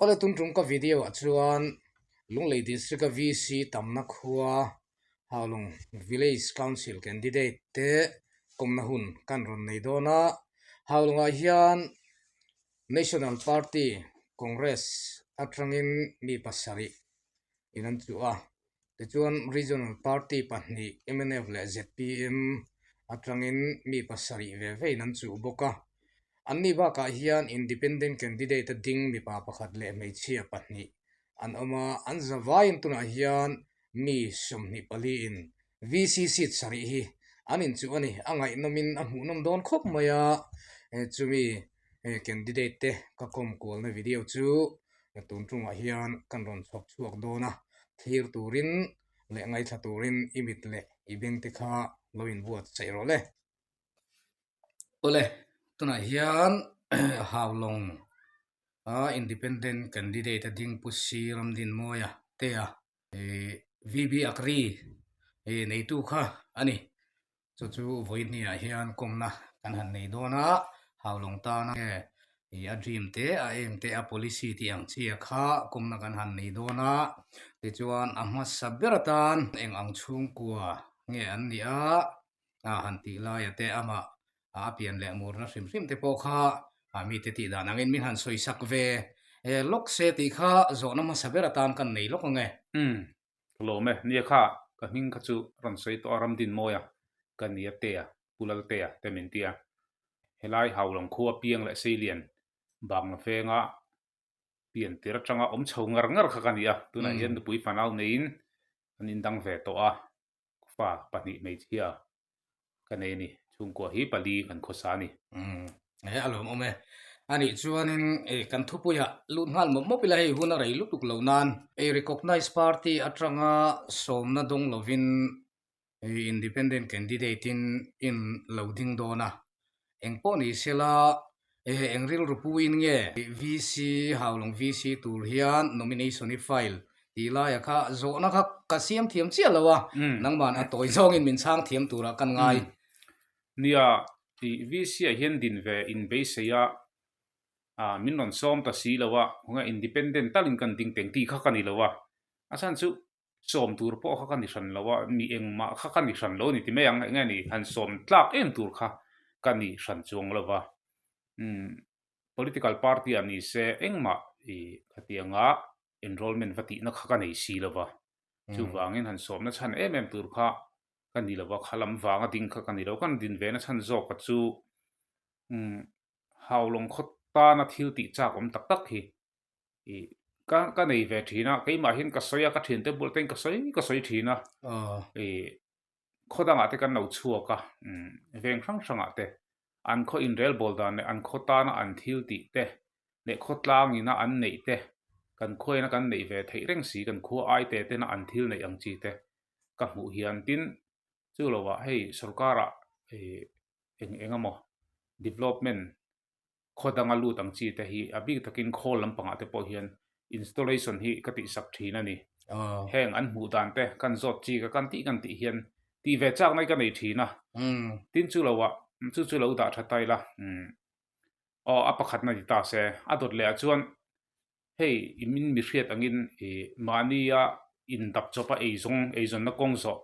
Awle tun tum ka video ah chuan Lunglei District a VC tamna khua Haulawng Village Council candidate te kawmna hun kan rawn nei dawn a. Haulawng ah hian National Party Congress atangin mi pasarih in an chuh a. Tichuan Regional Party pahnih mnf leh zpm atangin mi pasarih ve vein an chuh bawk a. Anni bakah hian Independent Candidate a ding mipa pakhat leh hmeichhia pahnih an awm a, an zavaiin tunah hian mi 24 in VC seat sarih hi an inchuh a ni. A ngaihnawmin a hmuhnawm dawn khawp mai a, chumi candidate te ka kawm kualna video chu tun tungah hian kan rawn chhawp chhuak dawn a, thlir turin leh ngaithla turin i mit leh i beng te kha lo inbuatsaih rawh le. Awle, tunah hian Haulawng a Independent candidate a ding Pu Si Ramdinmawia te a VB Agri neitu kha a ni. Chu chu vawiin hian kawmna kan han nei dawn a, Haulawng tana nge a dream te a aim te a policy tih ang chi kha kawmna kan han nei dawn a. Tichuan a hmasa ber atan eng ang chhungkua nge an nih a. a han tih laia te amah a pian leh murna hrim hrim te pawh kha a mite tih dan angin min han sawi sak ve e lawk se tih kha zawhna hmasa ber atan kan nei lawk ang e. Umm ka lawm e, nia kha ka hming kha chu rawn sawi tawh a Ramdinmawia ka nia Tea, Pu Laltea te min ti a, helai Haulawng khua piang leh Seilian Bangla venga pian tir atanga awm chho ngar ngar kha ka ni a, tunah hian nupui fanau neiin an indang ve tawh a. Fa pahnih hmeichhia ka nei a ni. Chhungkua hi pali kan khawsa a ni. Umm he a lawmawm e. A nih chuanin eh kan thupuiah lut nghal mawp mawp ila hei hun a rei lutuk lo nan. Ei recognise party atanga sawmna dawng lovin independent candidate in in lo ding dawn a. Eng pawh ni sela, ehe eng rilru puin nge VC Haulawng VC tur hian nomination i file tih laia kha zawhna kha ka siam thiam chiah lo a, nangman a tawi zawngin min chhang thiam turah kan ngai. Nia, tih VC ah hian din ve in beisei a, min rawn sawm ta si lo a, khawnge independent talin kan ding teng tih kha ka ni lo a, a chhan chu Sawm tur pawh kha ka ni hran lo a, mi engmah kha ka ni hran lo a ni ti mai ang, eng nge ni han sawm tlak em tur kha ka ni hran chuang lo va. Umm political party ah ni se engmah i khatianga enrollment va tihna kha ka nei si lo va, chuvangin han sawmna chhan em em tur kha ka ni lo va, kha lam vanga ding kha ka ni lo, kan din ve na chhan zawk a chu umm Haulawng khaw tana thil tih chak awm tak tak hi Ih ka ka nei ve thin a, keimah hian ka sawi a, ka thiante bulah te hian ka sawi ka sawi thin a, ih khaw dangah te kan lo chhuak a, umm veng hrang hrangah te an khaw inrel bawl dan leh an khaw tana an thil tih te leh khawtlang ina an neih te kan khua ina kan neih ve theih reng si kan khua ai te tena an thil neih ang chi te ka hmuh hian tin chu lovah hei sorkarah ih eng eng emaw development khaw danga lut ang chi te hi a bik takin khawl lampangah te pawh hian installation hi ka tihsak thin a ni. Heng an hmuh dan te kan zawt chi ka kan tih kan tih hian tih ve chak mai ka nei thin a. Tin chu lo ah chu chu lo dah tha ta ila aw a pakhatna ni ta se a dawt leh ah chuan Hei i min mi hriat angin i mahnia indap chawpa eizawng eizawnna kawng zawh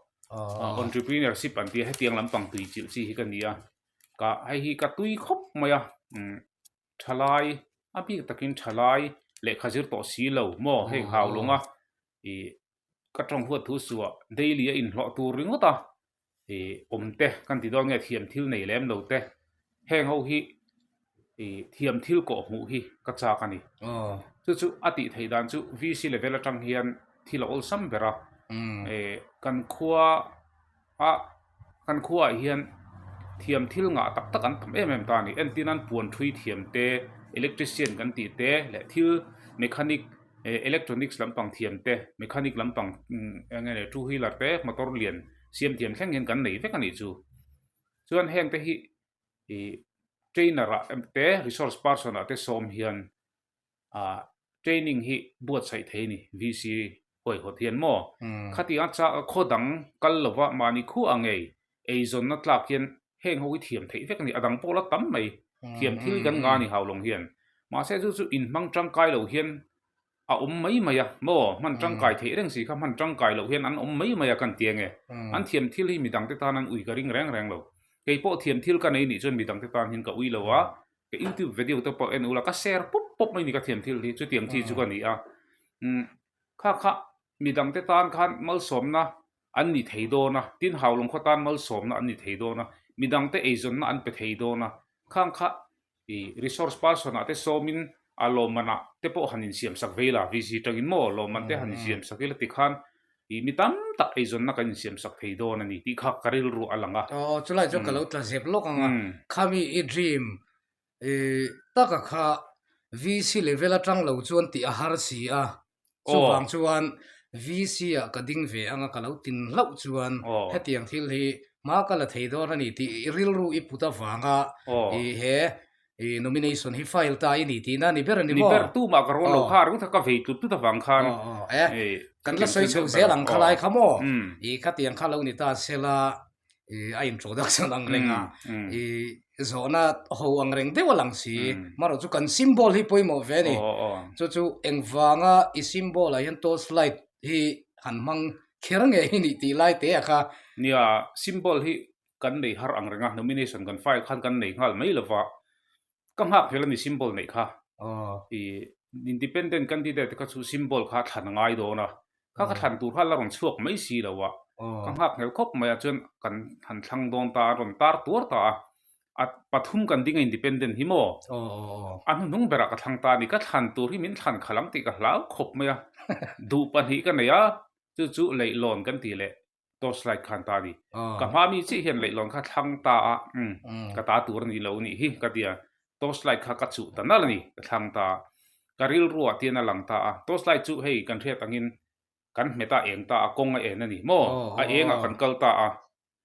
entrepreneurship an tia hetiang lampang tui chilh chi hi ka ni a ka hei hi ka tui khawp mai a umm thalai a bik takin thalai lehkha zir tawh si lo maw heng hau lawnga ih Ka tawng huat thu suah daily a inhlawh tur ringawt a, ih awm te kan ti dawn nge thiam thil nei lem lo te, heng ho hi ih thiam thil kawh hmuh hi ka chak a ni. Chu chu a tih theih dan chu VC level atang hian thil a awlsam ber a, ih kan khua a kan khuaah hian thiam thil ngah tak tak an tam em em ta a ni. Entir nan puan thui thiam te, electrician kan tih te leh thil mechanic eh electronics lampang thiam te, mechanic lampang eng nge ni two wheeler te motor lian siam thiam thleng hian kan nei vek a nih chu. Chuan heng te hi ih trainer ah te resource person ah te sawm hian ah training hi buatsaih thei a ni VC huaihawt hian maw khatiang a cha khaw dang kal lova mahni khuah a ngei eizawnna tlak hian heng ho hi thiam theih vek a ni a dang pawh la tam mai thiam thil kan nga a ni Haulawng hian mahse chu chu inhmang tangkai lo hian. A awm mai mai a, maw? Hman tangkai theih reng si kha hman tangkai loh hian an awm mai mai a kan ti ange. An thiam thil hi midangte tan an ui ka ring reng reng lo. Kei pawh thiam thil ka nei nih chuan midangte tan hian ka ui lo a, ka youtube video te pawh en ula ka share pawp pawp mai ni ka thiam thil hi, chutiang chi chu ka ni a. Umm kha kha midangte tan khan malsawmna an ni thei dawn a, tin Haulawng khaw tan malsawmna an ni thei dawn a, midangte eizawnna an pe thei dawn a, khang kha I resource person ah te sawmin a lawmman ah te pawh han insiam sak vei la, VC tangin maw lawmman te han insiam sak ila tikhan i mi tam tak eizawnna kan insiam sak thei dawn a ni tih kha ka rilru a lang a. Aw chulai chuan ka lo tla zep lawk ang a, khami i dream i taka kha VC level atang lo chuan tih a har si a, Chuvang chuan VC ah ka ding ve anga ka lo tin hlauh chuan hetiang thil hi hma ka la thei dawn a ni tih i rilru i put avanga i he i nomination hi file ta i ni tihna a ni ber a ni maw? Ni ber tumah ka rawn lo kha ringawt kha ka vei tlut tlut avang khan kan la sawi chho zel ang khalai kha maw? I khatiang kha lo ni ta sela i a introduction ang reng a i zawhna ho ang reng deuh a lang si marawh chu kan symbol hi pawimawh ve a ni chu chu engvanga i symbol ah hian torch light hi han hmang kher nge hi nih tih lai te a kha. Nia symbol hi kan nei har ang reng a nomination kan file khan kan nei nghal mai lova Ka nghak fel a ni symbol neih kha. I independent candidate te kha chu symbol kha thlan a ngai dawn a. Kha ka thlan tur kha la rawn chhuak mai si lo a. Ka nghak nghel khawp mai a chuan kan han thlang dawn ta a, rawn tar tuar ta a. A pathum kan ding a independent hi maw? A hnuhnung berah ka thlang ta a ni. Ka thlan tur hi min thlan khalh ang tih ka hlau khawp mai a. Duh pahnih ka nei a, chu chu leihlawn kan tih leh Torch light khan ta a ni. Ka hma mi chiah hian leihlawn kha thlang ta a, umm ka ta tur a ni lo nih hi ka ti a, torch light kha ka chuh ta nalh a ni, ka thlang ta a, ka rilruah tian a lang ta a, torch light chu hei kan hriat angin kan hmet a eng ta a, kawng a en a ni maw, a engah kan kal ta a,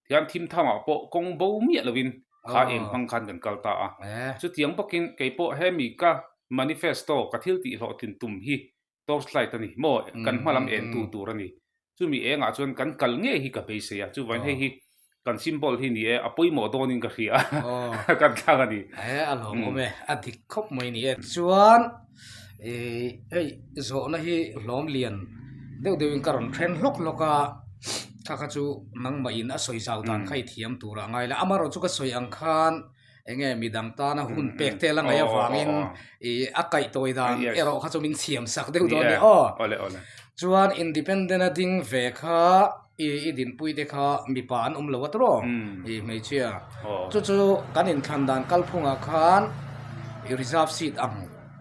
tihian thim thamah pawh kawng bo miah lovin kha eng hmang khan kan kal ta a, chutiang bawkin keipawh hemi ka manifesto ka thil tih hlawhtlin tum hi Torch light a ni maw? Kan hma lam en tu tur a ni. Chumi engah chuan kan kal ngei hi ka beisei a, chuvain hei hi kan symbol hi ni e, a pawimawh dawnin ka hria a, kan thlang a ni. E, a lawmawm e, a dik khawp mai ni e. Chuan i hei zawhna hi hlawm lian deuh deuhin ka rawn then hlawk hlawk a, kha kha chu nangmah in a sawi zau dan kha i thiam turah a ngai la, amaherawhchu ka sawi ang khan Enge midang tana hun pek te la ngaih avangin i a kaih tawi dan erawh kha chu min chhiam sak deuh dawn a ni aw. Chuan independent a ding ve kha i i dinpui te kha mipa an awm lo a tawrh aw i hmeichhia. Chu chu kan inthlan dan kalphungah khan i reserve seat ang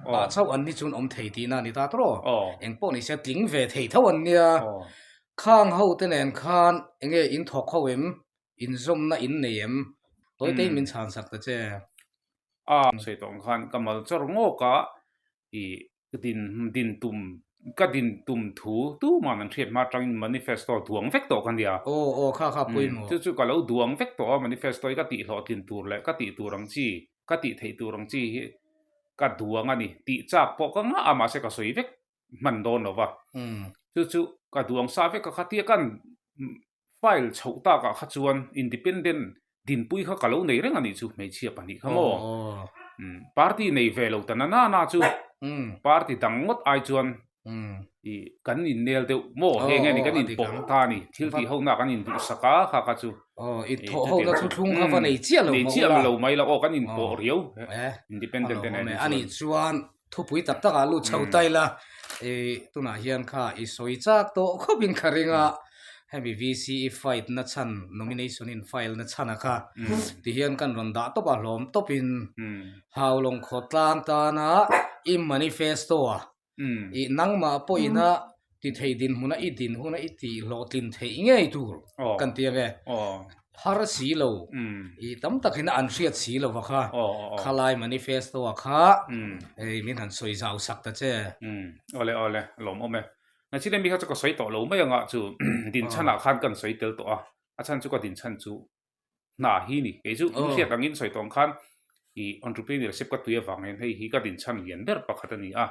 ah chauh an ni chuan awm thei tihna a ni ta tawrh aw. Engpawh nise tling ve thei tho an nia. Khang ho te nen khan enge in thawk ho em? Inzawmna in nei em? Tawitein min chhan sak ta che. A sawi tawh ang khan ka mal chawr ngawk a, i din din tum ka din tum thu tuman an hriat hma atangin manifesto duang vek tawh ka nia. Aw aw kha kha pawimawh. Chu chu ka lo duang vek tawh a manifesto hi ka tih hlawhtlin tur leh ka tih tur ang chi ka tih theih tur ang chi hi ka duang a ni. Tih chak pawh ka ngah a mahse ka sawi vek hman dawn lo va. Chu chu ka duang sa vek a khatia kan File chhoh takah kha chuan Independent dinpui kha ka lo nei reng a nih chu hmeichhia pahnih kha maw? Party nei ve lo ta na na na chu party dang ngawt ai chuan i kan innel deuh maw? Heng nge ni kan inpawh ta a ni, thil tih ho na kan induhsak a kha kha chu. Inthawh ho na thuthlung kha va nei chiah lo mai ula. Nei chiah lo mai la aw kan inpawh riau Independent te nen hi chuan. A nih chuan Thupui tak takah lut chho ta ila, i tunah hian kha i sawi chak tawh khawpin ka ring a, hemi VCE fight na chhan, nomination in file na chhan a kha ti hian kan rawn dah tawp a, hlawm tawpin Haulawng khawtlang tana i manifesto a, i nangmah pawhin a ti thei dinhmuna i din huna i tih hlawhtlin theih ngei tur kan ti ang e. Har si lo, i tam takin an hriat si lo va kha, khalai manifesto a kha hei min han sawi zau sak ta che. Awle awle, lawmawm e. Nachin emi kha chu ka sawi tawh lo mai anga chu dinchhanah khan kan sawi tel tawh a, a chhan chu ka dinchhan chu hna hi ni. Kei chu in hriat angin sawi tawh ang khan i entrepreneurship ka tui avang hian hei hi ka dinchhan lian ber pakhat a ni a.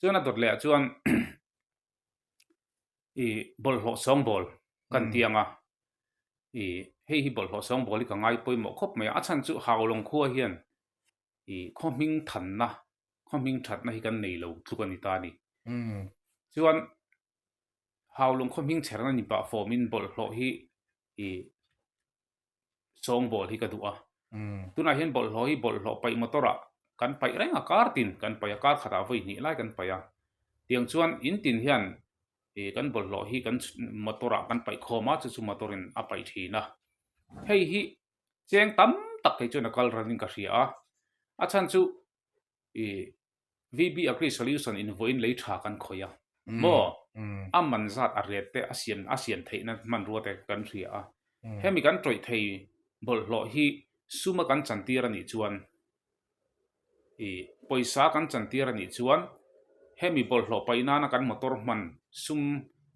Chuan a dawt leh ah chuan i bawlhhlawh sawngbawl kan ti ang a, i hei hi bawlhhlawh sawngbawl hi ka ngai pawimawh khawp mai a, a chhan chu Haulawng khua hian i khaw hming thanna, khaw hming thatna hi kan nei lo tluk a ni ta a ni. Chuan Haulung khaw hming chherna ni pah fawmin bawlhhlawh hi ih sawngbawl hi ka duh a. Tunah hian bawlhhlawh hi bawlhhlawh paih motor ah kan paih reng a, kar tin kan paih a, kar khatah vawi hnih lai kan paih a. Tiang chuan in tin hian ih kan bawlhhlawh hi kan motor ah kan paih khawm a, chu chu motor in a paih thin a. Hei hi cheng tam tak kei chuan a kal ran in ka hria a, a chhan chu ih VB Agri Solution in vawiin lei tha kan khawih a, maw? A man zat a ret te a siam a siam theihna hmanrua te kan hria a. Hemi kan tawih thei bawlhhlawh hi suma kan chantir a nih chuan ih pawisa kan chantir a nih chuan hemi bawlhhlawh paih nana kan motor hman sum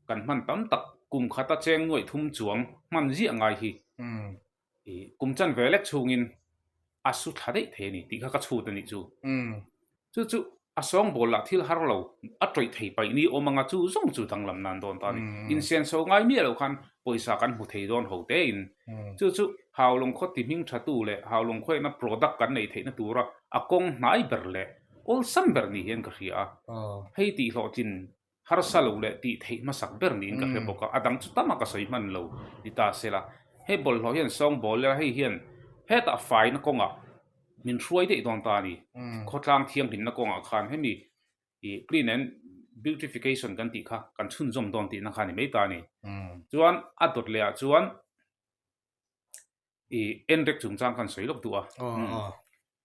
kan hman tam tak kum khata cheng nuaih thum chuang hman ziah ngai hi ih kum chan ve lek chhungin a su thla daih thei a ni tih kha ka chhut a nih chu. Chu chu a sawngbawl lah thil har lo a tawih thei paih ni awm anga chu zawng chu danglam nan dawn ta a ni. Insenso ngai miah lo khan pawisa kan hmu thei dawn ho tein. Chu chu Haulawng khaw ti hming thatu leh Haulawng khawihna product kan neih theihna tura a kawng hnai ber leh awlsam ber ni hian ka hria a. Hei tih hlawhtlin Harsa lo leh tih theih hmasak ber niin ka hre bawk a, a dang chu tam a ka sawi hman lo ti ta se la. Hei bawlhhlawh hian sawngbawl ila hei hian hetah faina kawngah min hruai daih dawn ta a ni. Khawtlang thianghlimna kawngah khan hemi ih clean and beautification kan tih kha kan chhunzawm dawn tihna kha a ni mai ta a ni. Chuan a dawt leh ah chuan I Enrek chungchang kan sawi lawk duh a.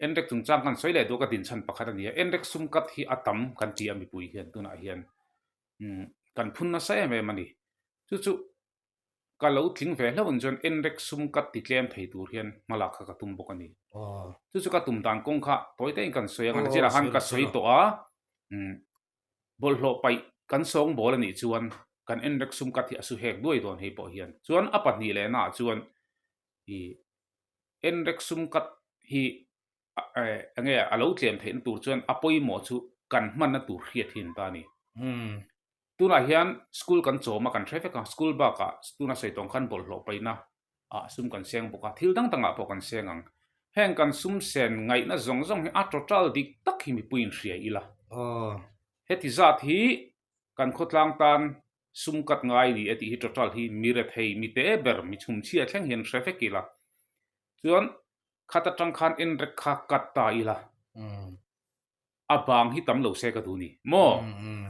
Enrek chungchang kan sawi leh duh a ka dinchhan pakhat a ni a. Enrek sum kat hi a tam kan ti a mipui hian tunah hian kan phun nasa em em a ni. Chu chu ka lo tling ve hlauh chuan Enrek sum kat ti tlem thei tur hian hmalak kha ka tum bawk a ni. Chu chu ka tum dan kawng kha tawi takin kan sawi ang a, nachirah khan ka sawi tawh a. Bawlhhlawh paih kan sawngbawl a nih chuan kan enrek sum kat hi a su hek duai dawn hei pawh hian. Chuan a pahnih leh naah chuan ih enrek sum kat hi eng nge a lo tlem theihna tur chuan a pawimawh chu kan hmanna tur hriat hi an ta a ni. Tunah hian school kan chawm a kan hre vek a, school bakah tuna sawi tawng khan bawlhhlawh paihna ah sum kan seng bawk a, thil dang dangah pawh kan seng ang. Heng kan sum sen ngaihna zawng zawng hi a total dik tak hi mipui in hria ila. Heti zat hi kan khawtlang tan sum kat ngai ni e tih hi total hi mi rethei, mi te ber, mi chhumchhia thleng hian hre vek ila. Chuan khat atang khan enrek kha kat ta ila. A bang hi tam lo se ka duh ni maw?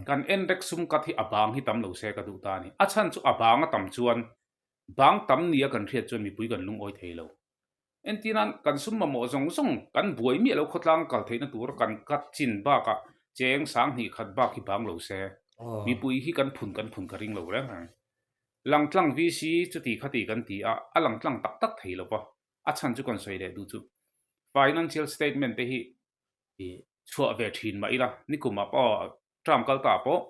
Kan enrek sum kat hi a bang hi tam lo se ka duh ta a ni. A chhan chu a bang a tam chuan Bang tam nia kan hriat chuan mipui kan lungawi thei lo. Entirnan, kan sum mamawh zawng zawng kan buai miah lo khawtlang kal theihna tura kan cut chin bakah cheng sanghnih khat bak hi bang lo se. Mipui hi kan phun kan phun ka ring lo reng reng. Langtlang VC chuti khati kan ti a, a langtlang tak tak thei lo va, a chhan chu kan sawi leh duh chu. Financial statement te hi chhuah ve thin mah ila, nikumah pawh term kal ta pawh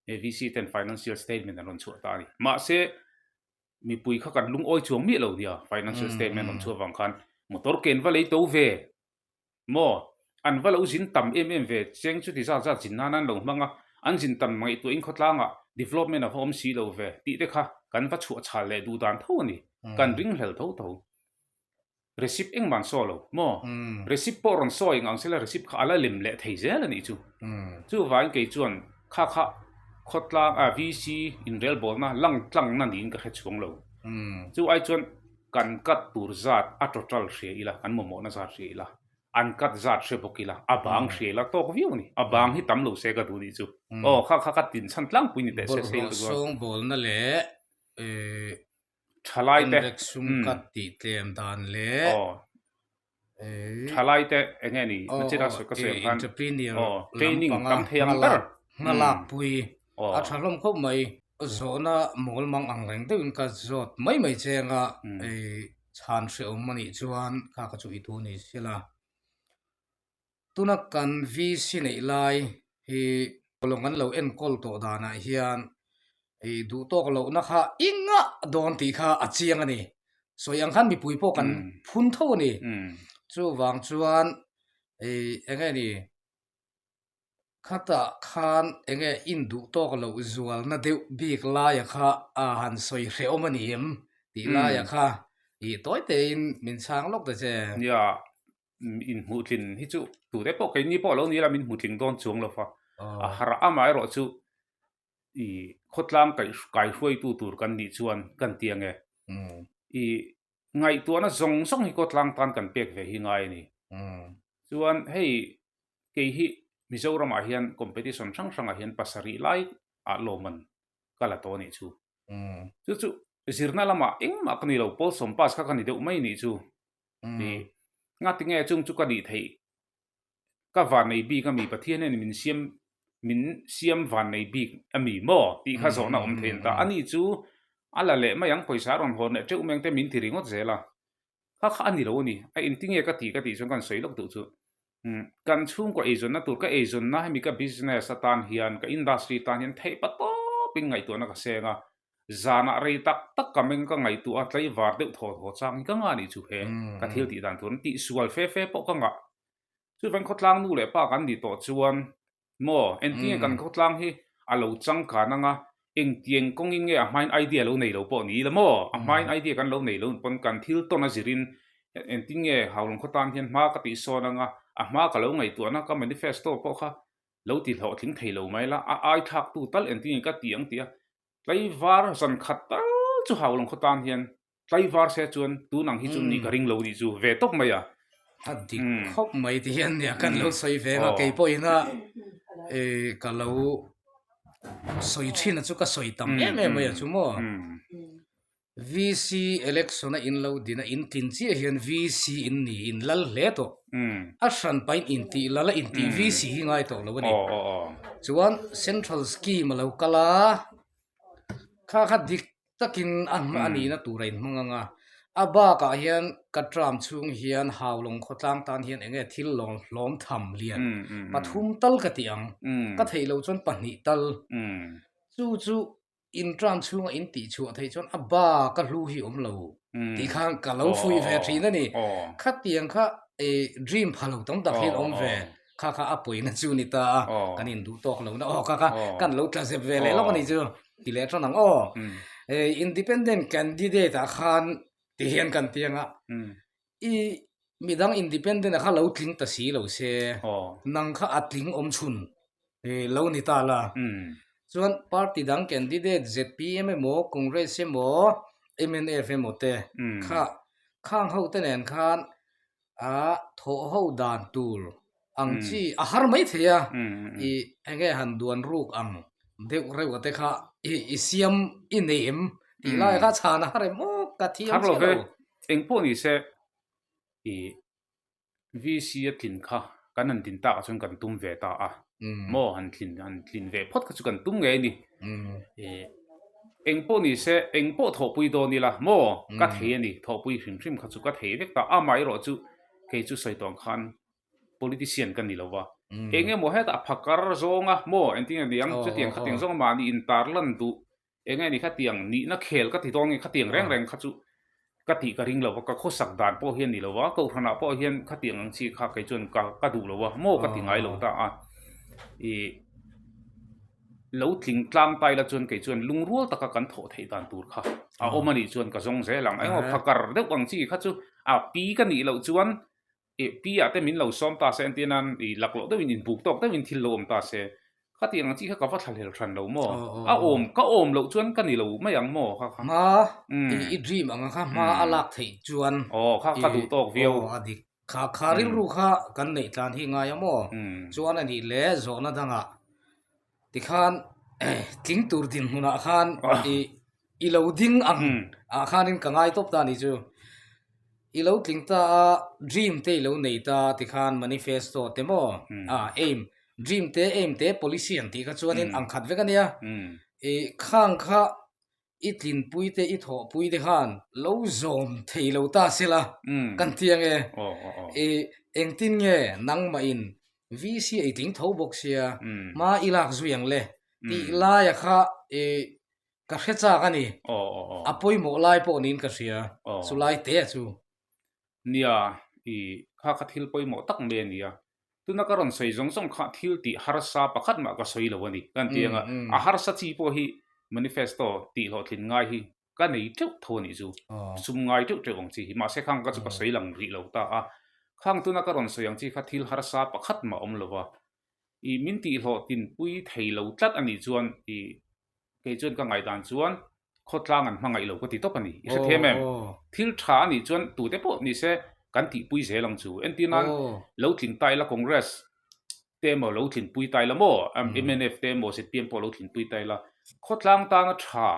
AVC ten financial statement an rawn chhuah ta a ni. Mahse, mipui kha kan lungawi chuang miah lo nia financial statement rawn chhuah vang khan motor ken va lei to ve maw? An va lo zin tam em em ve, cheng chuti zat zat zin nan an lo hmang a, an zin tam ngaihtuahin khawtlangah development a va awm si lo ve tih te kha kan va chhuah chhal leh duh dan tho a ni. Kan ringhlel tho tho. Receipt engmah an sawi lo maw? Receipt pawh rawn sawi eng ang sela receipt kha a la lem leh thei zel a nih chu. Chuvangin kei chuan kha kha khawtlang ah VC inrelbawlna langtlangna niin ka hre chhuang lo. Chu ai chuan kan cut tur zat a total hria ila, kan mamawhna zat hria ila, an cut zat hre bawk ila, a bang hria ila tawk viau a ni. A bang hi tam lo se ka duh nih chu. Aw kha kha ka tinchhan tlangpui ni teh se se Bawlhhlawh sawngbawlna leh Thalai te Enrek sum ka tih tlem dan leh Thalai te eng nge ni nachin a ka sawi ang khan entrepreneur training tam thei ang ber hma lak pui a tha hlawm khawp mai zawhna mawl mang ang reng deuhin ka zawt mai mai che anga chhan hrehawm anih chuan kha ka chu i thu ni sela. Tuna kan VC neih lai hi lawng an lo enkawl tawh danah hian ih duh tawk lohna kha i ngah dawn tih kha a chiang a ni. Sawi ang khan mipui pawh kan phun tho a ni. Chuvang chuan ih eng nge ni khatah khan eng nge induh tawk loh zualna deuh bik laia kha a han sawi hrehawm a ni em tih laia kha ih tawi tein min chhang lawk ta che. Nia. Inhmuhtlin hi chu tute pawh keini pawh lo ni la min hmuhtling dawn chuang lo va. A har a, amaherawh chu i khawtlang kaihruaitu tur kan nih chuan kan ti ang e. I ngaihtuahna zawng zawng hi khawtlang tan kan pek ve hi ngai a ni. Chuan hei kei hi Mizoramah hian competition hrang hrangah hian pasarih lai ah lawmman ka la tawh a nih chu. Chu chu zirna lamah engmah ka ni lo, pawl sawm pass kha ka ni deuh mai nih chu. Ti ngatinge chung chu ka nih theih ka vannei bik a mi Pathian hian min siam min siam vannei bik a mi maw tih kha zawhna awm thei an ta. Ani chu a la leh mai ang pawisa a rawn hawn leh teuh mai ang te min ti ringawt zel a. Kha kha a ni lo a ni. A engtinge ka tih ka tih chuan ka han sawi lawk duh chu. Kan chhungkaw eizawnna tur ka eizawnna hemi ka business atan hian ka industry tan hian theih pa tawpin ngaihtuahna ka seng a. Zanah rei tak tak ka meng ka ngaihtuah a tlaivar deuh thaw thaw chang hi ka ngah nih chu he ka thil tih dan tur an tihsual fe fe pawh ka ngah. Chuvang khawtlang nu leh pa kan nih tawh chuan maw engtinge kan khawtlang hi a lo changkan anga engtiang kawngin nge a hmain idea lo nei lo pawh ni ila maw a hmain idea kan lo nei lo pawn kan thil tawn a zirin engtin nge Haulawng khawtlang hian hma ka tihsawn anga a hma ka lo ngaihtuahna ka manifesto pawh kha lo ti hlawhtling thei lo mai la, a ai thlaktu tal engtin nge ka ti ang tih a, tlaivar zan khat tal chu Haulawng khaw tan hian tlaivar se chuan tun ang hi chu nih ka ring lo nih chu ve tawp mai a. A dik khawp mai ti hian nia kan lo sawi ve a, kei pawhin a ka lo sawi thin a chu ka sawi tam em em mai a chu maw. VC election a in lo din a, in tlin chiah hian VC in ni, in lal hle tawh. A hran pahin in tih lal a, in tih VC hi ngai tawh lo a ni. Chuan Central Scheme a lo kal a, kha kha dik takin a a nihna tur a inhmang ang a. A bakah hian ka term chhung hian Haulawng khawtlang tan hian eng nge thil lawm hlawm tham lian pathum tal ka tih ang, ka theih loh chuan pahnih tal. Chu chu In tram chhunga in tih chhuah theih chuan a ba ka hlu hi awm lo tih khan ka lo fuih ve thin a ni. Khatiang kha dream pha lo tam tak hian awm ve kha kha a pawina chu ni ta a, kan induh tawk lo na aw kha kha kan lo tla zep ve leh lawk a ni chu ti leh tan ang aw. Independent candidate ah khan ti hian kan ti ang a, I midang independent a kha lo tling ta si lo se, nang kha a tling awm chhun lo ni ta la. Chuan party dang candidate zpm emaw Congress emaw mnf emaw te kha khang ho te nen khan a thawh ho dan tur ang chi a har mai thei a, i enge han duan ruk ang deuh reuh a te kha i siam i nei em tih lai kha chhan a har em aw ka thiam chiah lo. Eng pawh ni se i VC a tlin kha kan han din tak ah chuan kan tum ve ta a, maw han tlin han tlin ve phawt kha chu kan tum ngei a ni. Eng pawh ni se eng pawh thawhpui dawn ila maw ka thei a ni thawhpui hrim hrim kha chu ka thei vek ta amaherawh chu kei chu sawi tawh ang khan politician ka ni lo va, eng emaw hetah phakar zawnga maw engtin nge niang chutiang khatiang zawnga mahni intarlan duh eng nge ni khatiang nihna khel ka ti dawn nge khatiang reng reng kha chu ka tih ka ring lo va, ka khawsak dan pawh hian ni lo va, kohhranah pawh hian khatiang ang chi kha kei chuan ka ka duh lo va maw ka ti ngai lo ta a, ih lo tling tlang tai la chuan kei chuan lungrual taka kan thawh theih dan tur kha a awm a nih chuan ka zawng zel ang, eng emaw phakar deuh ang chi kha chu a pi ka nih loh chuan Ih pi ah te min lo sawm ta se entir nan ih laklawh deuhin inbuk tawk deuhin thil lo awm ta se khatiang ang chi kha ka va thlahlel hran lo maw? A awm ka awm loh chuan ka ni lo mai ang maw kha kha. Hma i dream ang kha hma a lak theih chuan Aw kha ka duh tawk viau. Aw a dik kha kha rilru kha kan neih tlan hi ngai a maw? Chuan a nih leh zawhna dangah Tikhan tling tur dinhmunah khan i i lo ding ang ah khanin ka ngai tawp ta a ni chu. I lo tling ta a, dream te i lo nei ta tikhan manifesto te maw ah aim dream te aim te policy an tih kha chuanin ang khat vek a nia. I khang kha I tlinpui te i thawhpui te khan lo zawm thei lo ta se la kan ti ang e. I engtin nge nangmahin VC a i tling tho bawk sia hma i lak zui ang le tih laia kha i ka hre chak a ni. A pawimawh lai pawh niin ka hria chu lai te a chu. Nia, i kha kha thil pawimawh tak mai a nia. Tuna ka rawn sawi zawng zawng kha thil tih harsa pakhat mah ka sawi lo a ni. Ka ti ang a, a harsa chi pawh hi manifesto tih hlawhtlin ngai hi ka nei teuh tho a nih chu. Sum ngai teuh teuh ang chi hi. Mahse khang ka chu ka sawi lang rih lo ta a. Khang tuna ka rawn sawi ang chi kha thil harsa pakhat mah awm lo va. I min tihhlawhtinpui thei lo tlat a nih chuan i kei chuan ka ngaihdan chuan khawtlang an hmangaih lo ka ti tawp a ni. I hre thiam em? Thil tha a nih chuan tute pawh ni se kan tihpui zel ang chu. Entir nan lo tling ta ila Congress te emaw lo tlinpui ta ila maw mnf te emaw zpm pawh lo tlinpui ta ila khawtlang tana tha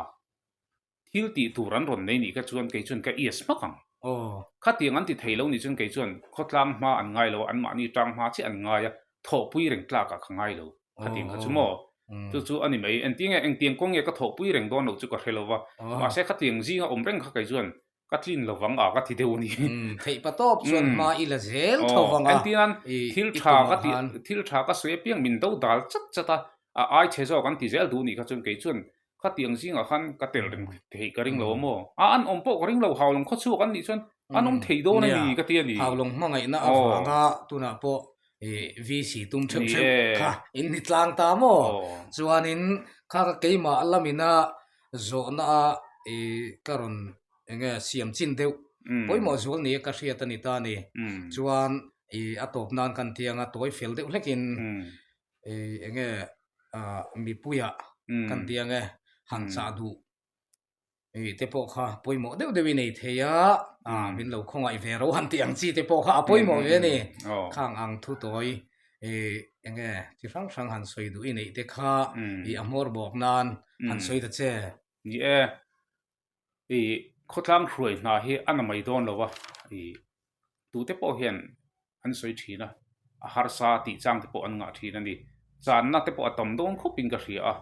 Thil tih tur an rawn nei nih kha chuan kei chuan ka yes hmak ang. Khatiang an ti thei lo nih chuan kei chuan khawtlang hma an ngai lo a, anmahni tang hma chiah an ngai a, thawhpui reng tlakah ka ngai lo. Khatiang kha chu maw? Chu chu a ni mai. Engtin nge, engtiang kawng nge ka thawhpui reng dawn loh chu ka hre lo va, mahse khatiang zinga awm reng kha kei chuan ka tlin lo vang a ka ti deuh a ni. Theih pa tawp chuan hma i la zel tho vang a. Engtinan thil tha ka tih, thil tha ka sawi apiang min do dal chat chat a, a ai chhe zawk an ti zel duh nih kha chuan kei chuan Khatiang zingah khan ka tel reng theih ka ring lo a maw? A an awm pawh ka ring lo, Haulawng khawchhuak an nih chuan an awm thei dawn a ni ka ti a ni. Haulawng hmangaihna avanga tunah pawh VC tum theuh theuh kha in ni tlang ta maw? Chuanin kha ka keimah lamina zawhna a ka rawn eng nge siam chin deuh pawimawh zual nia ka hriat a ni ta a ni. Chuan a tawp nan kan tianga tawi fel deuh hlekin eng nge mipuiah kan ti ang e, han chah duh te pawh kha pawimawh deuh deuhin ei thei a, min lo khawngaih ve ro han tih ang chi te pawh kha a pawimawh ve a ni. Khang ang thu tawi eng nge chi hrang hrang han sawi duh i neih te kha a hmawr bawk nan han sawi ta che. Ni e, i khawtlang hruai hna hi a na mai dawn lo a, i tute pawh hian an sawi thin a, a harsa tih chang te pawh an ngah thin a ni. Channa te pawh a tam dawn khawp in ka hria a,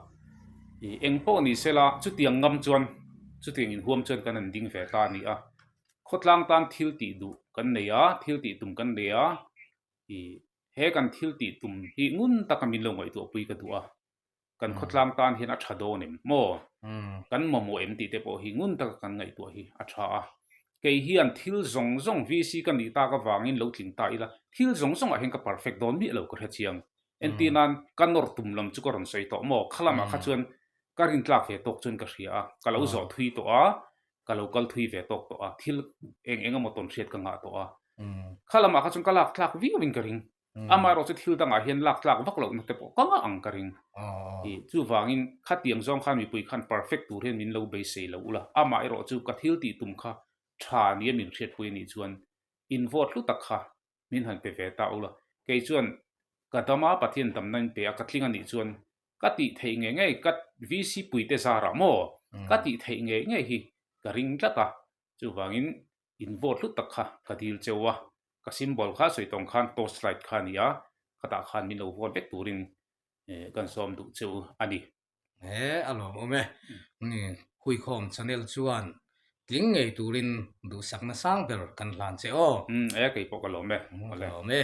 i eng pawh ni sela chutiang ngam chuan chutiang inhuam chuan kan han ding ve ta a ni a, khawtlang tan thil tih duh kan nei a, thil tih tum kan nei a, i he kan thil tih tum hi ngun taka min lo ngaihtuahpui ka duh a. Kan khawtlang tan hian a tha dawn em maw? Kan mamawh em tih te pawh hi ngun taka kan ngaihtuah hi a tha a. Kei hian thil zawng zawng VC ka nih tak avangin lo tling ta ila, thil zawng zawngah hian ka perfect dawn miah lo ka hre chiang. Entir nan ka nawr tum lam chu ka rawn sawi tawh maw? Kha lamah kha chuan ka rintlak ve tawk chuan ka hria a, ka lo zawh thui tawh a, ka lo kal thui ve tawk tawh a, thil eng eng emaw tawn hriat ka ngah tawh a. Kha lamah kha chuan ka lak tlak viauin ka ring. Amaherawh chu thil dangah hian lak tlak vak lohna te pawh ka ngah ang ka ring. I chuvangin khatiang zawng khan mipui khan perfect tur hian min lo beisei lo ula, amaherawh chu ka thil tih tum kha tha nia min hriatpui anih chuan in vote hlu tak kha min han pe ve ta ula. Kei chuan ka dam a, Pathian damna in pe a, ka tling anih chuan ka tih theih ngei ngei, ka VC puite zarah maw ka tih theih ngei ngei hi ka ring tlat a, chuvangin in vote hlu tak kha ka dil cheu a, ka symbol kha sawi tawng khan torch light kha a ni a, khatah khan min lo vote vek turin kan sawm duh cheu a ni. He a lawmawm e. Huikhawm channel chuan tling ngei turin duhsakna sang ber kan hlan che aw. E kei pawh ka lawm e. Ka lawm e.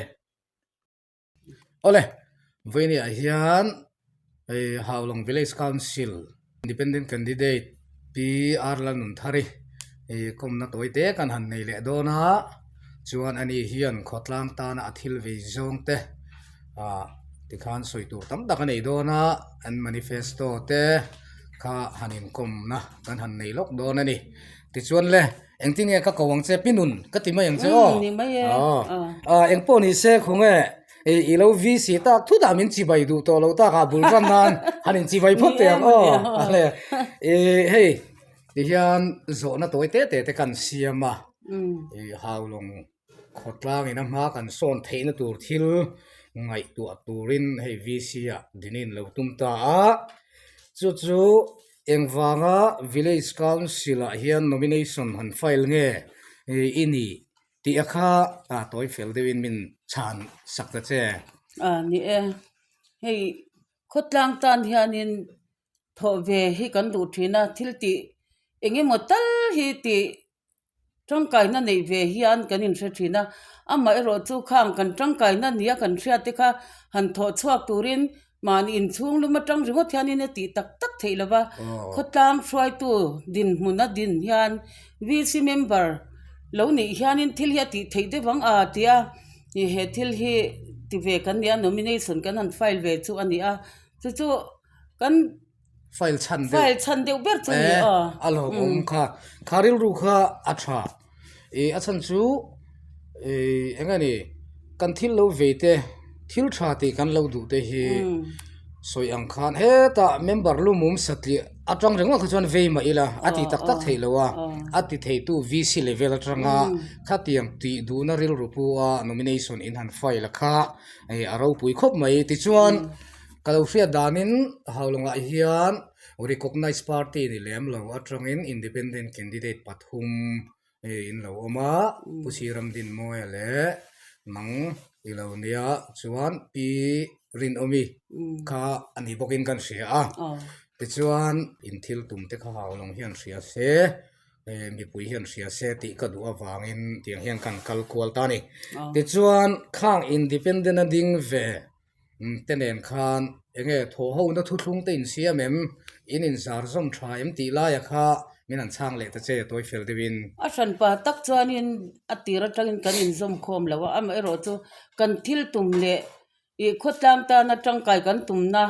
Awle, vawinia hian hei Haulawng Village Council Independent Candidate Pi R Lalnunthari hei kawmna tawi te kan han nei leh dawn a, chuan ani hian khawtlang tana a thil vei zawng te ah tikhan sawi tur tam tak a nei dawn a, an manifesto te kha han inkawmna kan han nei lawk dawn a ni. Tichuan le, engtin nge ka ko ang che Pinun ka ti mai ang che aw. Ni mai e. Aw. Eng pawh ni se khaw nge i lo VC tak thut ah min chibai duh tawh lo tak ah bul ran nan han in chibai phawt teh ang aw. Ale i hei tihian zawhna tawi te te te kan siam a. I Haulawng Khawtlang in a hma kan sawn theihna tur thil ngaihtuah turin hei VC ah dinin lo tum ta a, chu chu engvanga Village Council ah hian nomination han file nge i ni tih a kha tawi fel deuhin min chhan sak ta che. A ni e, hei khawtlang tan hianin thawh ve hi kan duh thin a, thil tih eng emaw tal hi tih Tangkaina neih ve hian kan inhre thin a, amaherawh chu khang kan tangkaina nia kan hriat te kha han thawh chhuak turin mahni inchhung lum atang ringawt hianin a tih tak tak theih lo va, khawtlang hruaitu dinhmun a din hian VC member lo nih hianin thil hi a tih theih deuh ang a tia he thil hi ti ve kan nia nomination kan han file ve chu a ni a, chu chu kan. File chhan deuh. File chhan deuh ber chu ni a. A lo awm kha. Kha rilru kha a tha. I a chhan chu i eng nge ni kan thil lo vei te. Thil tha tih kan lo duh te hi sawi ang khan hetah member lumum satliah atang ringawt kha chuan vei mah ila a ti tak tak theih lo a, a ti theitu VC level atanga khatiang tih duhna rilru pu a nomination in han file a kha hei a ropui khawp mai. Tichuan ka lo hriat danin Haulawngah hian recognized party ni lem lo atangin independent candidate pathum Hei in lo awm a, Pu Siramdinmawia leh nang i lo nia chuan Pi Rinawmi kha a ni bawkin kan hria a. Tichuan in thil tum te kha hau lawng hian hria se, mipui hian hria se tih ka duh avangin tiang hian kan kal kual ta a ni. Tichuan khang independent a ding ve te nen khan enge thawh ho na thuthlung te insiam em, in inzar zawm tha em tih laia kha min han chhang leh ta che tawi fel deuhin. A hranpa tak chuanin a tir atangin kan inzawm khawm lo a, amaherawh chu kan thil tum leh ih khawtlang tana tangkai kan tumna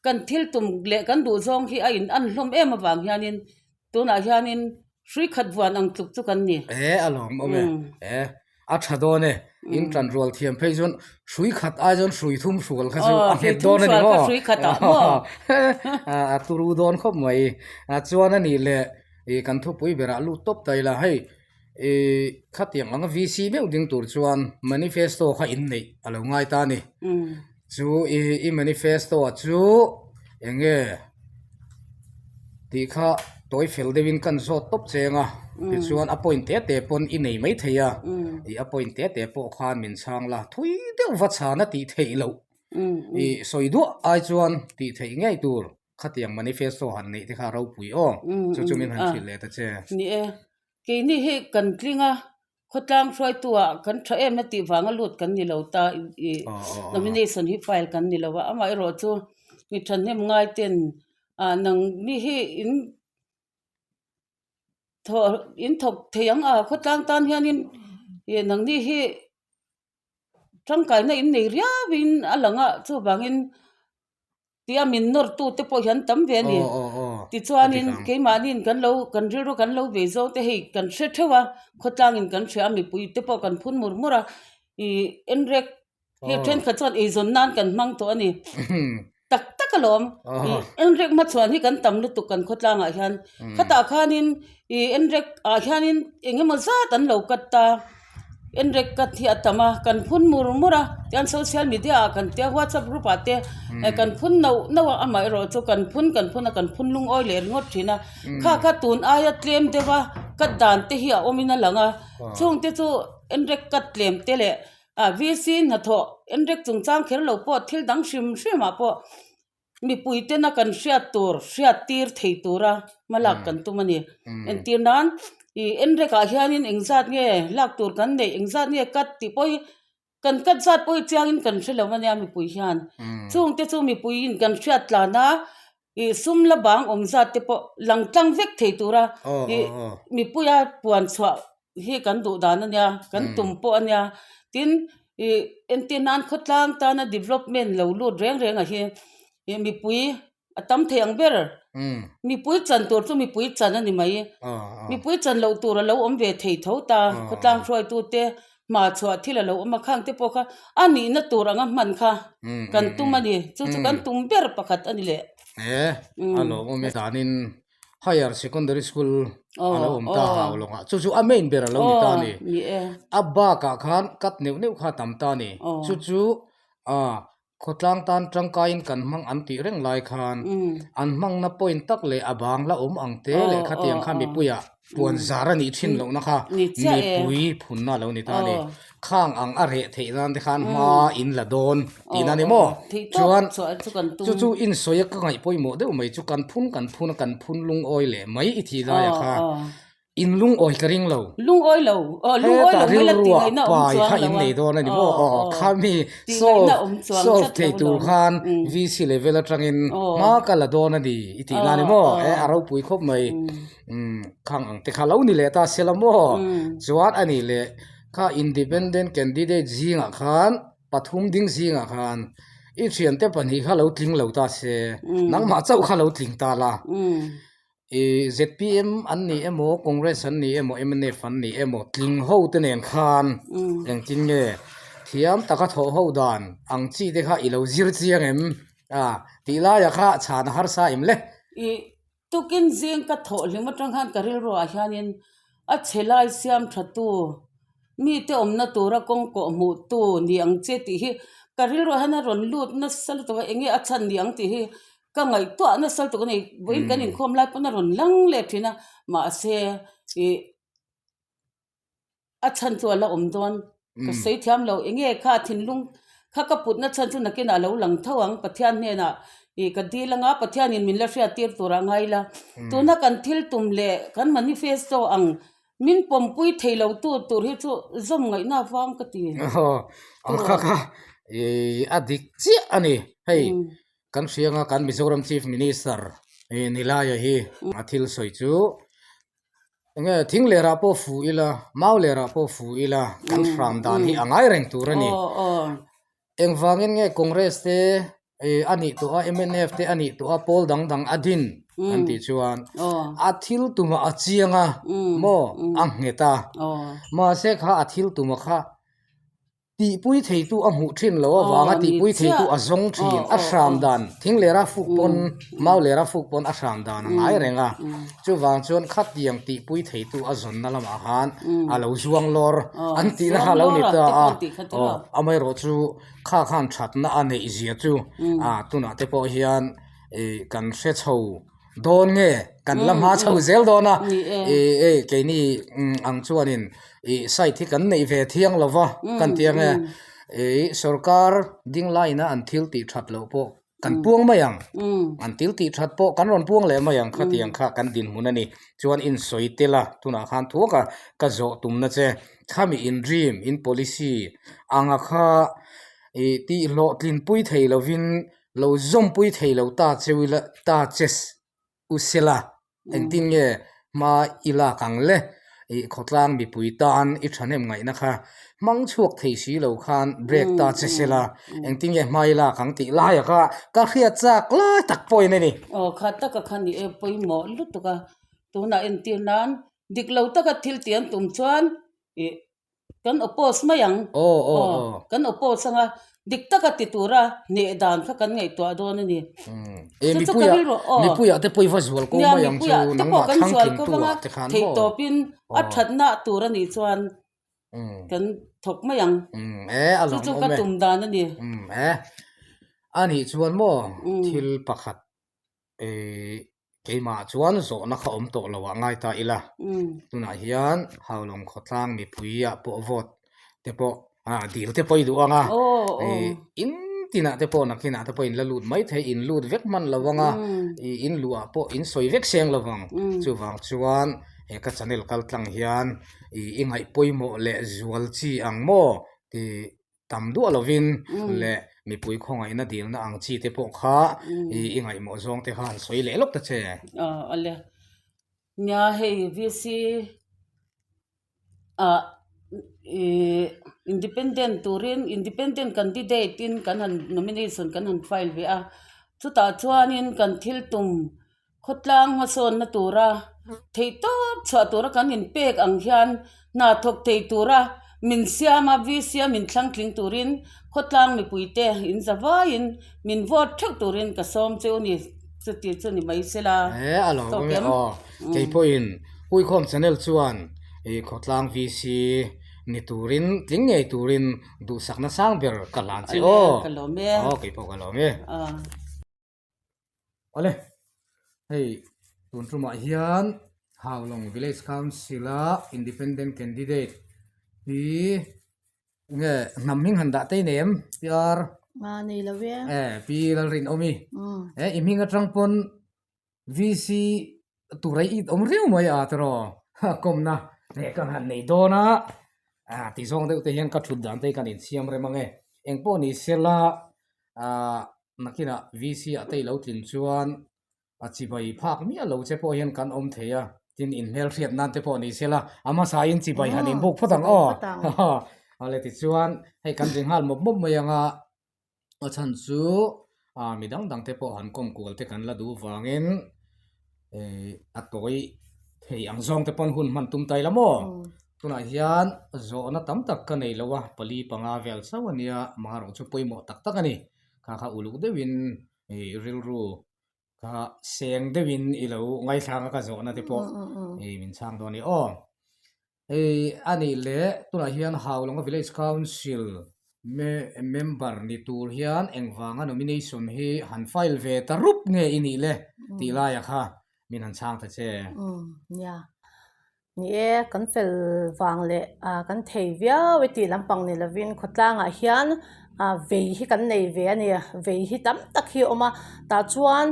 kan thil tum leh kan duh zawng hi a in an hlawm em avang hianin Tunah hianin hrui khat vuan ang tluk chu kan ni. E a lawm awm e. E a tha dawn e. In tan rual thiam phei chuan hrui khat ai chuan hrui thum hrual kha chu a nghet dawn a ni maw? Hrui khat ah maw? A turu dawn khawp mai. Chuan a nih leh i kan thupui berah lut tawp ta ila hei i khatiang anga VC meuh ding tur chuan manifesto kha inneih a lo ngai ta a ni. Chu i i manifesto ah chu eng nge tih kha tawi fel deuhin kan zawt tawp cheng a tichuan a point te te pawn i nei mai thei a ih a point te te pawh khan min chhang la thui deuh va chhan a tih theih loh ih sawi duah ai chuan tih theih ngei tur khatiang manifesto han neih te kha ropui aw chu chu min han hrilh leh ta che. Ni e, keini hi kan tling a Khawtlang hruaitu-ah kan tha em a tih vanga lut kan ni lo ta i nomination hi file kan ni lo a, amaherawh chu mi thahnem ngai ten ah nang mi hi in thawh in thawk thei ang a, khawtlang tan hianin ih nangni hi tangkaina in nei riau in a lang a, chuvangin Tia min nawrtu te pawh hi an tam ve a ni. Tichuanin keimahniin kan lo kan rilru kan lo vei zawng te hei kan hre theuh a, khawtlangin kan hria a, mipui te pawh kan phun mur mur a, ih enrek hei thenkhat chuan eizawn nan kan hmang tawh a ni. Tak tak alawm, ih enrek hmachhuan hi kan tam lutuk kan khawtlangah hian. Khatah khanin ih enrek ah hianin eng emaw zat an lo cut ta. Enrek cut hi a tam a, kan phun mur mur a, tichuan social media ah kan tia whatsapp group ah te kan phun nauh nauh a, amaherawh chu kan phun kan phun a kan phun lungawi leh ringawt thin a, kha kha tun aia tlem deuh a cut dan te hi a awm in a lang a, chung te chu enrek cut tlem te leh ah VC hnathawh enrek chungchang kher lo pawh thil dang hrim hrim ah pawh. Mipui tena kan hriat tur hriat tir thei tura hmalak kan tum a ni. Entir nan ih enrekah hianin engzat nge lak tur kan neih engzat nge cut tih pawh hi kan cut zat pawh hi chiangin kan hre lo a nia mipui hian. Chungte chu mipuiin kan hriat tlan a ih sum la bang awm zat te pawh lang tlang vek thei tura ih mipuia puan chhuah hi kan duh dan a nia kan tum pawh a nia tin ih entir nan khawtlang tana development lo lut reng reng ah hi ih mipui a tam thei ang ber mipui chan tur chu mipui chan a ni mai mipui chan loh tur a lo awm ve thei tho ta khawtlang hruaitu te hma chhuah thil a lo awm a khang te pawh kha a nihna tur anga hman kha kan tum a ni chu chu kan tum ber pakhat a ni leh. E a lawmawm e danin Higher Secondary School a lo awm ta hau lawngah chu chu a main ber a lo ni ta a ni. A bakah khan cut neuh neuh kha a tam ta a ni. Chu chu khawtlang tan tangkaiin kan hmang an tih reng lai khan an hmangna point tak leh a bang la awm ang te leh khatiang kha mipuiah puan zar a nih thin lohna kha mipui phunna a lo ni ta a ni. Khang ang a reh theih nan te khan hma in la dawn tihna a ni maw? Chuan chu chu insawi a ka ngaih pawimawh deuh mai chu kan phun kan phun a kan phun lungawi leh mai i tih lai a kha in lungawi ka ring lo. Lungawi lo Hetah rilru ah pai kha in nei dawn a ni maw? Aw khami solve solve thei tur khan VC level atangin hma ka la dawn a ni i tihna a ni maw? E a ropui khawp mai. Khang ang te kha lo ni leh ta se la maw? Chuan a nih leh Kha independent candidate zingah khan pathum ding zingah khan i thiante pahnih kha lo tling lo ta se, nangmah chauh kha lo tling ta la. I zpm an ni emaw, Congress an ni emaw, mnf an ni emaw tling ho te nen khan engtin nge? Thiam taka thawh ho dan ang chi te kha i lo zir chiang em? A tih laiah kha chhan a harsa em le? I tukin zing ka thawh hlim atang khan ka rilruah hianin a chhe lai siam tha tu, mite awmna tura kawng kawh hmuh tu ni ang che tih hi ka rilruah hian a rawn lut nasa lutuk a, enge a chhan ni ang tih hi ka ngaihtuah nasa lutuk a ni. Vawiin kan inkhawm lai pawn a rawn lang leh thin a, mahse ih. A chhan chu a la awm dawn. Ka sawi thiam lo. Enge kha thinlung kha ka putna chhan chu nakinah a lo lang tho ang. Pathian hnenah ih ka dil anga Pathianin min la hriat tir turah ngai ila. Tuna kan thil tum leh kan manifesto ang min pawmpui thei lo tu tur hi chu zawm ngaihna vang ka ti. Aw ang kha kha ih a dik chiah a ni. Hei kan hria anga kan Mizoram Chief Minister ih Nilaia hi a thil sawi chu Enge thing lerah pawh fu ila, mau lerah pawh fu ila kan hram dan hi a ngai reng tur a ni. Engvangin nge Congress te a nih tawh a, mnf te a nih tawh a, pawl dang dang a din kan tih chuan a thil tumah a chiang a maw a nghet a, mahse kha a thil tumah kha Tihpui theitu a hmuh thin lo avanga tihpui theitu a zawng thin. A hram dan, thing lera fuk pawn, mau lera fuk pawn a hram dan a ngai reng a. Chuvang chuan khatiang tihpui theitu a zawnna lamah khan a lo zuang lawr an tihna kha a lo ni ta a. Aw, amaherawhchu kha khan thatna a neih zia chu tunah te pawh hian kan hre chho. Dawn nge kan la hma chho zel dawn a, ih hei keini ang chuanin ih site hi kan neih ve thiang lo va kan ti ang e, ih sorkar ding laina an thil tih that loh pawh kan puang mai ang, an thil tih that pawh kan rawn puang leh mai ang khatiang kha kan dinhmun a ni. Chuan insawi tel a tunah khan thuak a ka zawh tumna che khami in dream in policy anga kha ih tih hlawhtlinpui thei lovin Lo zawmpui thei lo ta cheu ila ta che u sela engtin nge hma i lak ang le? Ih khawtlang mipui tan i thahnem ngaihna kha hmang chhuak thei si lo khan break ta che sela engtin nge hma i lak ang tih laia kha ka hriat chak lai tak pawhin a ni. Aw kha taka kha ni e pawimawh lutuk a, tunah entir nan dik lo taka thil tih an tum chuan ih Kan oppose mai ang. Aw aw aw. Kan oppose anga dik taka ti tura hneh dan kha kan ngaihtuah dawn a ni. E mipuia mipuia te pawh i va zual ko mai ang chu nangmah thlang tling tu ah te khan maw. Theih tawpin a thatna tur a nih chuan kan thawk mai ang. E a lawm awm e. Chu chu ka tum dan a ni. E a nih chuan maw thil pakhat e Keimah chuan zawhna kha awm tawh lo ah ngai ta ila. Tunah hian Haulawng khawtlang mipui ah pawh vote te pawh ah dil te pawh i duh ang a. In tinah te pawh nakinah te pawh in la lut mai thei, in lut vek hman lo ang a, in luh ah pawh in sawi vek seng lo vang. Chuvang chuan he ka channel kal tlang hian i ngaih pawimawh leh zual chi ang maw tih tam duah lovin leh mipui khawngaihna dilna ang chi te pawh kha i ngaihmawh zawng te kha han sawi leh lawk ta che. Aw ale. Nia hei VC ah ih independent turin independent candidate in kan han nomination kan han file ve a chutah chuanin kan thil tum Khawtlang hmasawnna tura theihtawp chhuah tura kan inpek ang hian hna thawk thei tura min siam a, VC a min thlang tling turin khawtlang mipuite in za vaiin min vote theuh turin ka sawm cheu a ni, chuti chu ni mai se la. He a lo awm e aw, kei pawhin Huikhawm Channel chuan ih khawtlang VC ni turin tling ngei turin duhsakna sang ber ka hlan che aw, ka lawm e, aw kei pawh ka lawm e. Awle, hei tun tumah hian Haulawng Village Council a Independent Candidate hi nge hnam hming han dah te i nei em PR Ah nei lo e. Eh Pi Lalrinawmi. Eh i hming atang pawn VC Tur ei it awm riau mai a tiraw kawmna leh kan han nei dawn a ah ti zawng deuh te hian ka thut dan te hi kan insiam rem ang e engpawh ni sela ah nakinah VC ah te i lo tlin chuan a chibai phak miah lo che pawh hian kan awm thei a tin inhmel hriat nan te pawh ni sela a hmasa in chibai han inbuk phawt ang aw awle tichuan hei kan ri nghal mawp mawp mai ang a. A chhan chu ah mi dang dang te pawh han kawm kual te kan la duh vangin eh a tawi thei ang zawng te pawn hun hman tum ta ila maw? Tunah hian zawhna tam tak ka nei lo a, pali panga vel chauh a nia, amaherawh chu pawimawh tak tak a ni. Kha kha uluk deuhin ih rilru kha seng deuhin i lo ngaithlang a ka zawhna te pawh ih min chhang dawn a ni aw. Hei a nih leh tunah hian Haulonga Village Council member ni tur hian engvanga nomination hi han file ve ta rup nge i nih le tih laiah kha min han chhang ta che. Nia, ni e, kan fel vang leh kan thei viau e tih lampang ni lovin khawtlangah hian vei hi kan nei ve a ni, vei hi tam tak hi a awm a, tah chuan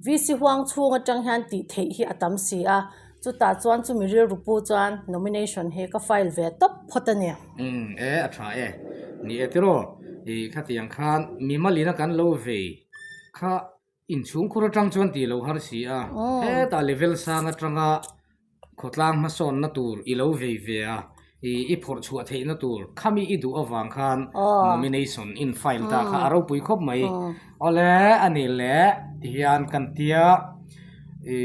VC huang chhung atang hian tih theih hi a tam si a. Chutah chuan chumi rilru pu chuan nomination hi ka file ve tawp phawt a ni. Umm e, a tha e. Ni e tiraw, i khatiang khan mimalina kan lo vei kha inchhungkhur atang chuan tih lo har si a, hetah level sang atanga khawtlang hmasawnna tur i lo vei ve a, i i phawrh chhuah theihna tur khami i duh avang khan nomination in file ta kha a ropui khawp mai. Awle a ni le tihian kan tia i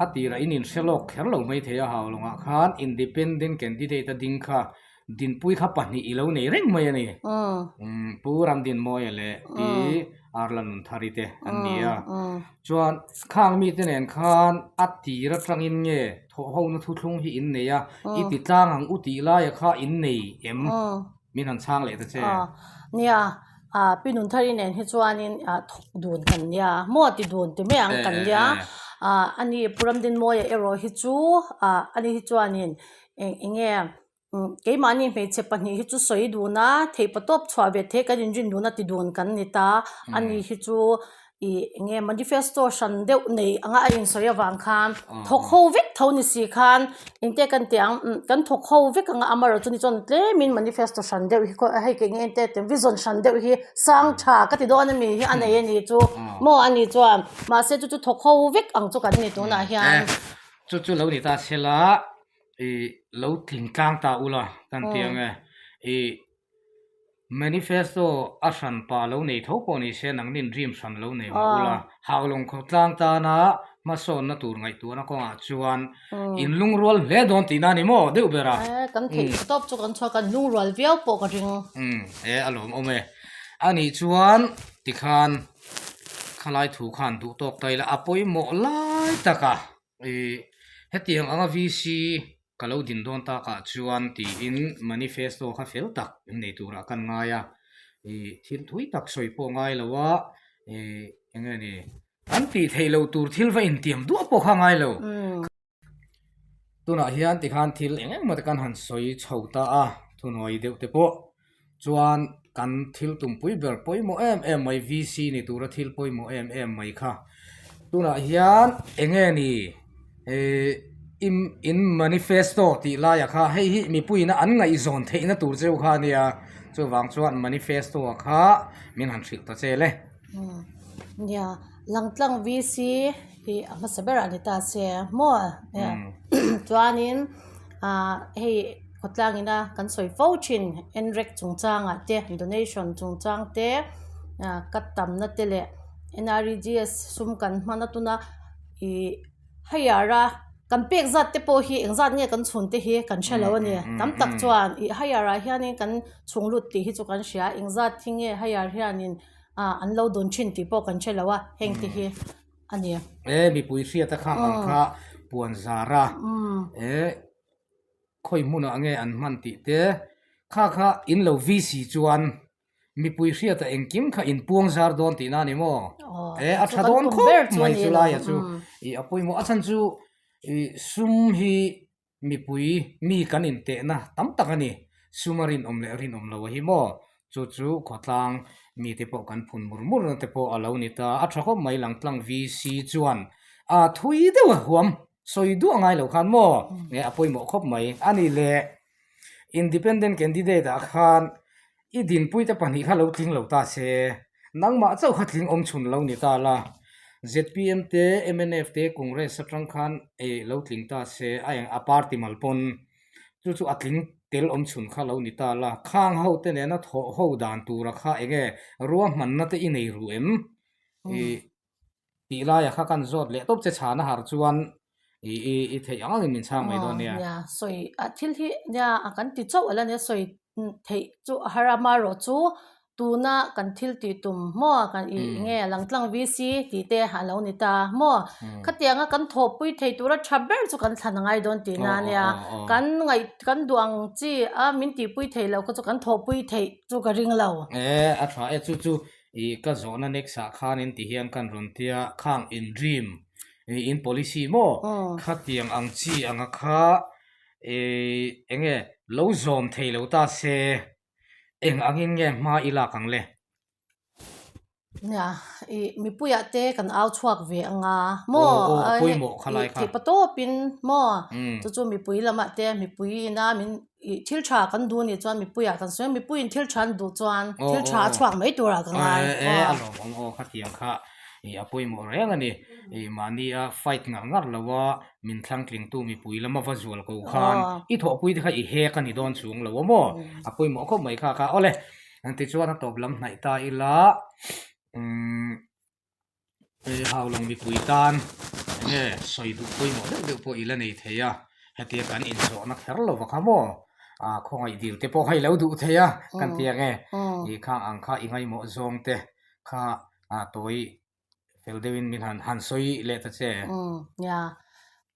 a tirah in inhre lawk kher lo mai thei a Haulawngah khan independent candidate a ding kha dinpui kha pahnih i lo nei reng mai a ni. Pu Ramdinmawia leh Pi Arla Nunthari te an ni a. Chuan khang mite nen khan a tir atangin nge thawhhona thuthlung hi in nei a, i ti tlang ang u tih laia kha in nei em? Min han chhang leh ta che. Nia, Pi Nunthari nen hi chuanin thawk dun kan nia, maw ti dun ti mai ang kan nia. Ani Pu Ramdinmawia erawh hi chu ani hi chuanin eng enge Keimahni hmeichhe pahnih hi chu sawi dun a, theihpatawp chhuah ve thei kan inrin dun a ti dun kan ni ta. Ani hi chu ih eng nge manifesto hran deuh nei anga a insawi avang khan thawk ho vek tho ni si khan engte kan tih ang kan thawk ho vek anga amaherawhchu ni chuan tlemin manifesto hran deuh hi hei kei nge ente tih vision hran deuh hi sang tha ka ti dawn ami hi a nei a ni chu maw ani chuan mahse chu chu thawk ho vek ang chu kan ni tunah hian. Chu chu lo ni ta sela. Ih lo tling tlang ta ula kan ti ang e. Ih manifesto a hran pa lo nei tho pawh ni se nangnin dream hran lo nei mah ula. Haulawng khawtlang tana hmasawnna tur ngaihtuahna kawngah chuan in lungrual hle dawn tihna a ni maw deuh ber a. E kan theih tawp chu kan chhuak a, lungrual viau pawh ka ring. Umm e a lawmawm e. Anih chuan tikhan khalai thu khan duh tawk ta ila a pawimawh lai tak a. Ih hetiang anga VC ka lo din dawn takah chuan tiin manifesto kha fel tak in nei turah kan ngai a, ih thil thui tak sawi pawh ngai lo a, ih eng nge ni an tih theih loh tur thil va intiam duah pawh kha ngai lo. Tunah hian tikhan thil eng eng emaw te kan han sawi chho ta a, thuhnuai deuh te pawh Chuan kan thil tumpui ber pawimawh em em mai VC ni tura thil pawimawh em em mai kha. Tunah hian eng nge ni eh in in manifesto tih laiah kha hei hi mipuiin an ngaihzawn theihna tur cheu kha a nia. Chuvang chuan manifesto ah kha min han hrilh ta che le. Nia, Langtlang VC hi a hmasa berah ni ta se maw? Chuanin ah hei. Khawtlang ina kan sawi fo thin NREC chungchangah te donation chungchang te ah ka tamna te leh N_R_E_G_S sum kan hman a tuna ih higher a kan pek zat te pawh hi engzat nge kan chhun te hi kan hre lo a ni tam tak chuan ih higher ah hianin kan chhung lut tih hi chu kan hria engzat hi nge higher hianin ah an lo dawn thin tih pawh kan hre lo a heng te hi. A ni. E mipui hriata khang ang kha puan zar a e. Khawi hmunah nge an hman tih te kha kha in lo VC chuan mipui hriata engkim kha in puang zar dawn tihna a ni maw? E a tha dawn khawp mai chu laia chu ih a pawimawh a chhan chu ih sum hi mipui mi kan intehna tam tak a ni sum a rinawm leh rinawm lo a hi maw chu chu khawtlang mite pawh kan phun mur mur na te pawh a lo ni ta a tha khawp mai langtlang VC chuan a thui deuh a huam. Sawi duah ngai lo khan maw? Nge a pawimawh khawp mai. A ni le, Independent candidate ah khan i dinpuite pahnih kha lo tling lo ta se, nangmah chauh kha tling awm chhun lo ni ta la. Zpm te, mnf te, Congress atang khan eh lo tling ta se, a eng a party mal pawn chu chu a tling tel awm chhun kha lo ni ta la. Khang ho te nena thawh ho dan tura kha enge ruahmanna te i nei ru em? Ih. Tih laiah kha kan zawt leh tawp che chhan a har chuan I i i theih ang angin min chhang mai dawn nia. Nia, sawi a thil hi nia a kan ti chauh ala nia sawi theih chu a har a amaherawh chu tuna kan thil tih tum maw kan i nge langtlang VC tih te a lo ni ta maw khatianga kan thawhpui thei tura tha ber chu kan thlan a ngai dawn tihna ania kan ngaih kan duh ang chi a min tihpui thei lo kha chu kan thawhpui theih chu ka ring lo. E a tha e chu chu i ka zawhna next ah khanin ti hian kan rawn tia khang in dream in policy maw khatiang ang chi anga kha ih eng nge lo zawm thei lo ta se eng angin nge hma i lak ang le? Nia ih mipuiah te kan au chhuak ve anga maw theih pa tawpin maw chu chu mipui lamah te mipui ina min ih thil tha kan duh anih chuan mipuiah kan sawi a mipuiin thil tha an duh chuan thil tha a chhuak mai turah ka ngai e a lawmawm aw khatiang kha ih a pawimawh reng a ni ih mahnia fight ngar ngar lo a min thlangtlingtu mipui lama va zual ko khan i thawhpui te kha i hek a ni dawn chung lo a maw a pawimawh khawp mai kha kha awle tichuan a tawp lam hnaih ta ila umm Hei Haulawng mipui tan enge sawi duh pawimawh deuh deuh pawh i la nei thei a, hetia kan inzawhna kher lo va kha maw ah khawngaih dil te pawh kha i lo duh thei a kan ti ang e, ih khang ang kha i ngaihmawh zawng te kha ah tawi fel deuhin min han han sawi leh ta che. Nia,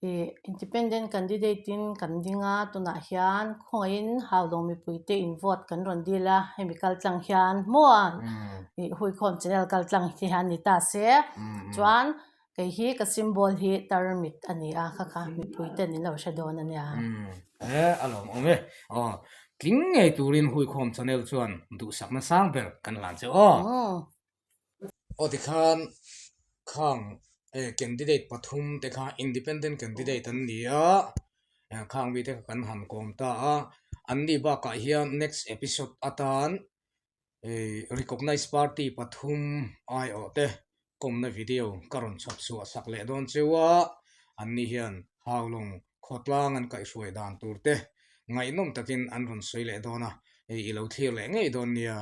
Ih independent candidate in kan ding a tunah hian khawngaihin Haulawng mipui te in vote kan rawn dil a hemi kal tlang hian maw ih huikhawm channel kal tlang te hian ni ta se chuan kei hi ka symbol hi tarmit a ni a kha kha mipui ten in lo hre dawn a nia. E a lawm awm e aw tling ngei turin huikhawm channel chuan duhsakna sang ber kan hlan che aw. Aw tikhan khang candidate pathum te kha independent candidate an ni a khang mite kha kan han kawm ta a an ni bakah hian next episode atan ih recognized party pathum aiawh te kawmna video ka rawn chhawp chhuah sak leh dawn cheu a an ni hian Haulawng khawtlang an kaihhruai dan tur te ngaihnawm takin an rawn sawi leh dawn a hei i lo thlir leh ngei dawn nia.